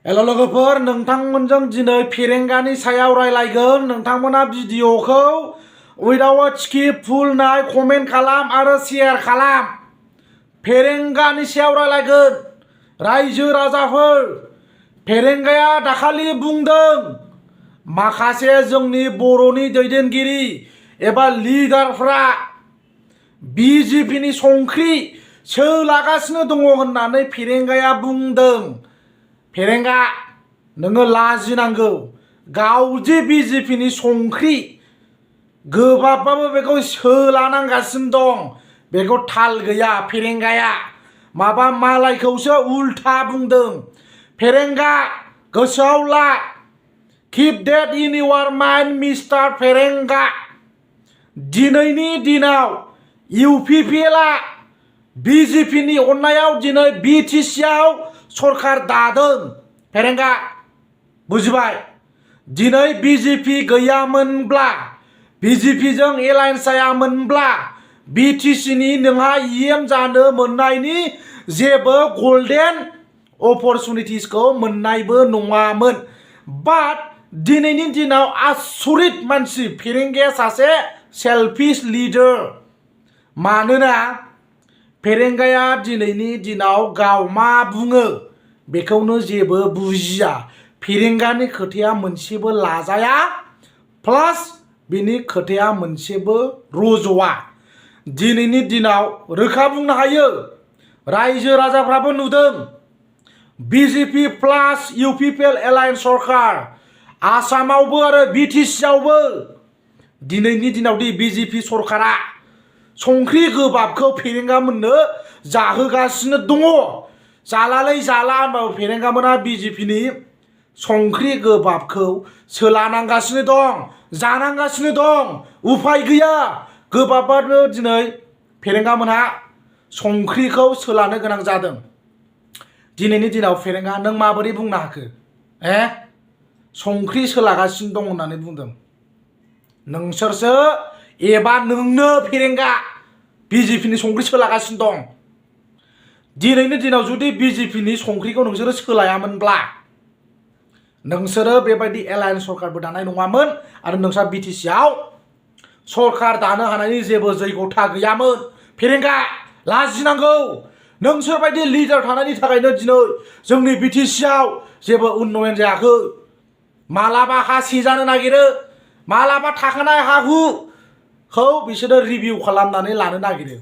हेल' लोगोफोर नोंथांमोनजों दिनै फेरेंगानि सायाव रायलायगोन। नोंथांमोना भिडिअखौ उइदाउट स्किप फुल नाय कमेन्ट खालाम आरो शेयार खालाम। फेरेंगानि सायाव रायलायगोन। रायजो राजाफोर, फेरेंगाया दाखालि बुंदों माखासे जोंनि बर'नि दैदेनगिरि एबा लिडारफ्रा बिजेपिनि संख्रि सोलागासिनो दङ होननानै फेरेंगाया बुंदों। फेरेंगा नोङो लाजिनांगौ। गावदि बिजेपिनि संख्रि गोबाबबाबो बेखौ सोलानांगासिनो दं, बेखौ थाल गैया फेरेंगाया। माबा मालायखौसो उल्था बुंदों। फेरेंगा गोसोआव ला, keep that in your mind mister Ferenga. दिनैनि दिनाव इउपिपिएलआ बिजेपिनि अननायाव दिनै बिटिसिआव सरकार दादों। फेरेंगा बुजिबाय? दिनै बिजेपि गैयामोनब्ला, बिजेपिजों एलायन्स जायामोनब्ला बिटिसिनि नोंहा इएम जानो मोननायनि जेबो गल्डेन अपरचुनिटिसखौ मोननायबो नङामोन। बाट दिनैनि दिनाव आसरित मानसि फेरेंगाया सासे सेल्फिश लिडार। मानोना फेरेंगाया दिनैनि दिनाव गाव मा बुङो बेखौनो जेबो बुजिया। फेरेंगानि खोथाया मोनसेबो लाजाया, प्लास बिनि खोथाया मोनसेबो रज'आ। दिनैनि दिनाव रोखा बुंनो हायो, रायजो राजाफ्राबो नुदों बिजेपि प्लास इउपिपिएल एलायन्स सरकार आसामावबो आरो बिटिसिआवबो दिनैनि दिनावदि बिजेपि सरकारा संख्रि गोबाबखौ फेरेंगामोननो जाहोगासिनो दङ। जालालै जाला होनबाबो फेरेंगामोना बिजेपिनि संख्रि गोबाबखौ सोलानांगासिनो दं, जानांगासिनो दं। उफाय गैया। गोबाबानो दिनै फेरेंगामोनहा संख्रिखौ सोलानो गोनां जादों। दिनैनि दिनाव फेरेंगा नों माबोरै बुंनो हाखो? संख्रि सोलागासिनो दं होननानै बुंदों। नोंसोरसो एबा नोंनो फेरेंगा बिजेपिनि संख्रि सोलागासिनो दं। दिनैनि दिनाव जुदि बिजेपिनि संख्रिखौ नोंसोरो सोलायामोनब्ला नोंसोरो बेबायदि एलायन्स सरकारबो दानाय नङामोन आरो नोंस्रा बिटिसिआव सरकार दानो हानायनि जेबो जैगथा गैयामोन। फेरेंगा लाजिनांगौ। नोंसोर बायदि लिडार थानायनि थाखायनो दिनै जोंनि बिटिसिआव जेबो उन्नयन जायाखै। मालाबा हा सिजानो नागिरो, मालाबा थाखानाय हा हुखौ बिसोरो रिभिउ खालामनानै लानो नागिरो।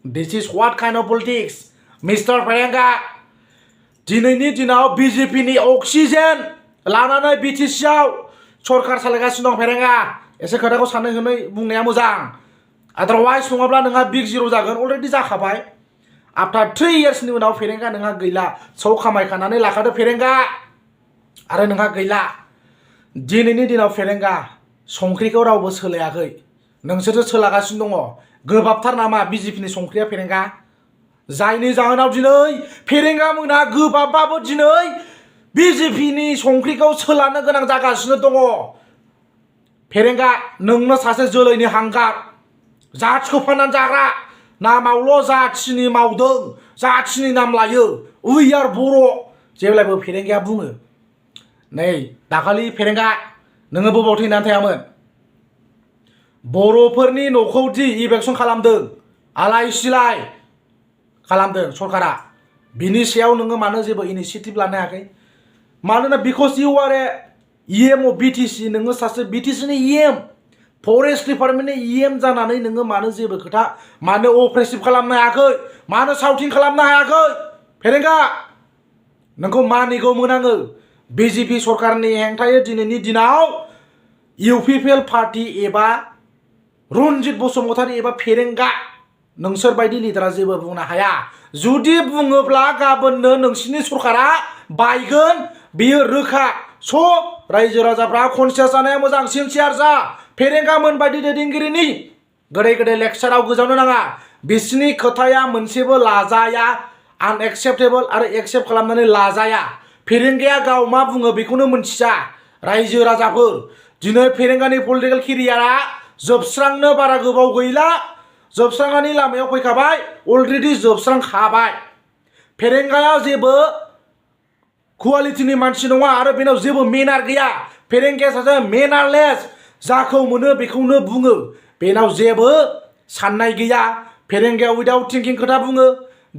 This is what kind of politics mister Ferenga. दिनैनि दिनाव बिजेपिनि अक्सिजेन लानानै बिटिसिआव सरकार सालायगासिनो दं। फेरेंगा एसे खोथाखौ सानै हनै बुंनाया मोजां। आदारवाइज नङाब्ला नोंहा बिग जिर' जागोन। अलरेडि जाखाबाय। आफ्टार 3 इयार्सनि उनाव फेरेंगा नोंहा गैला। सौ खामायखानानै लाखादो फेरेंगा, आरो नोंहा गैला। दिनैनि दिनाव फेरेंगा संख्रिखौ रावबो सोलायाखै, नोंसोरसो सोलागासिनो दङ। गोबाबथार नामा बिजेपिनि संख्रिया फेरेंगा? जायनि जाहोनाव दिनै फेरेंगा मोना गोबाबबाबो दिनै बिजेपिनि संख्रिखौ सोलानो गोनां जागासिनो दङ। फेरेंगा नोंनो सासे जोलैनि हांगार, जाथिखौ फाननानै जाग्रा। नामावल' जाथिनि मावदों, जाथिनि नाम लायो। उइ आर बर' जेब्लायबो फेरेंगाया बुङो। नै दाखालि फेरेंगा नोङो बबाव थैनानै थायामोन? बर'फोरनि न'खौ दि इभेकसन खालामदों, आलाय सिलाय खालामदों सरकारा, बिनि सायाव नोङो मानो जेबो इनिसियेटिभ लानो हायाखै? मानोना because you are a EM of BTC, नोङो सासे बिटिसिनि इएम, फरेस्ट डिपार्टमेन्टनि इएम जानानै नोङो मानो जेबो खोथा, मानो अप्रेसिभ खालामनो हायाखै? मानो साउटिं खालामनो हायाखै? फेरेंगा नोंखौ मानिगौमोन आङो। बिजेपि सरकारनि हेंथायै दिनैनि दिनाव इउपिपिएल पार्टि एबा रन्जित बसुमतारी एबा फेरेंगा नोंसोर बायदि लिडारा जेबो बुंनो हाया। जुदि बुङोब्ला गाबोननो नोंसिनि सरकारा बायगोन, बेयो रोखा। स' रायजो राजाफ्रा कनसियास जानाया मोजां। सिनसियार जा। फेरेंगामोन बायदि दैदेनगिरिनि गोदै गोदै लेक्साराव गोजावनो नाङा। बिसिनि खोथाया मोनसेबो लाजाया, आनएक्सेप्टेबल आरो एक्सेप्ट खालामनानै लाजाया। फेरेंगाया गाव मा बुङो बेखौनो मोनथिया। रायजो राजाफोर, दिनै फेरेंगानि पलिटिकेल केरियारा जोबस्रांनो बारा गोबाव गैला। जोबस्रांनायनि लामायाव फैखाबाय, अलरेडि जोबस्रांखाबाय। फेरेंगाया जेबो कुवालिटिनि मानसि नङा आरो बेनाव जेबो मेनार गैया फेरेंगाया सासे मेनारलेस जाखौ मोनो बेखौनो बुङो बेनाव जेबो साननाय गैया फेरेंगाया उइदाउट थिंकिं खोथा बुङो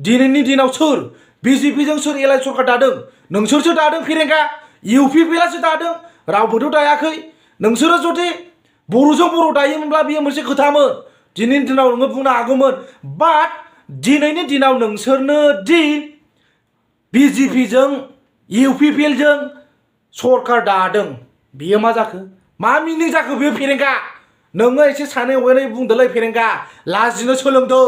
दिनैनि दिनाव सोर बिजेपिजों सोर एलाय सरकार दादों नोंसोरसो दादों फेरेंगा इउपिपिएलआसो दादों रावबोथ' दायाखै नोंसोरो जुदि बर'जों बर' दायोमोनब्ला बेयो मोनसे खोथामोन दिनैनि दिनाव नोङो बुंनो हागौमोन बाट दिनैनि दिनाव नोंसोरनो दि बिजेपिजों इउपिपिएलजों सरकार दादों बियो मा जाखो मा मिनिं जाखो बेयो फेरेंगा नोङो एसे सानै हयै बुंदोलै फेरेंगा लाजिनो सोलोंदो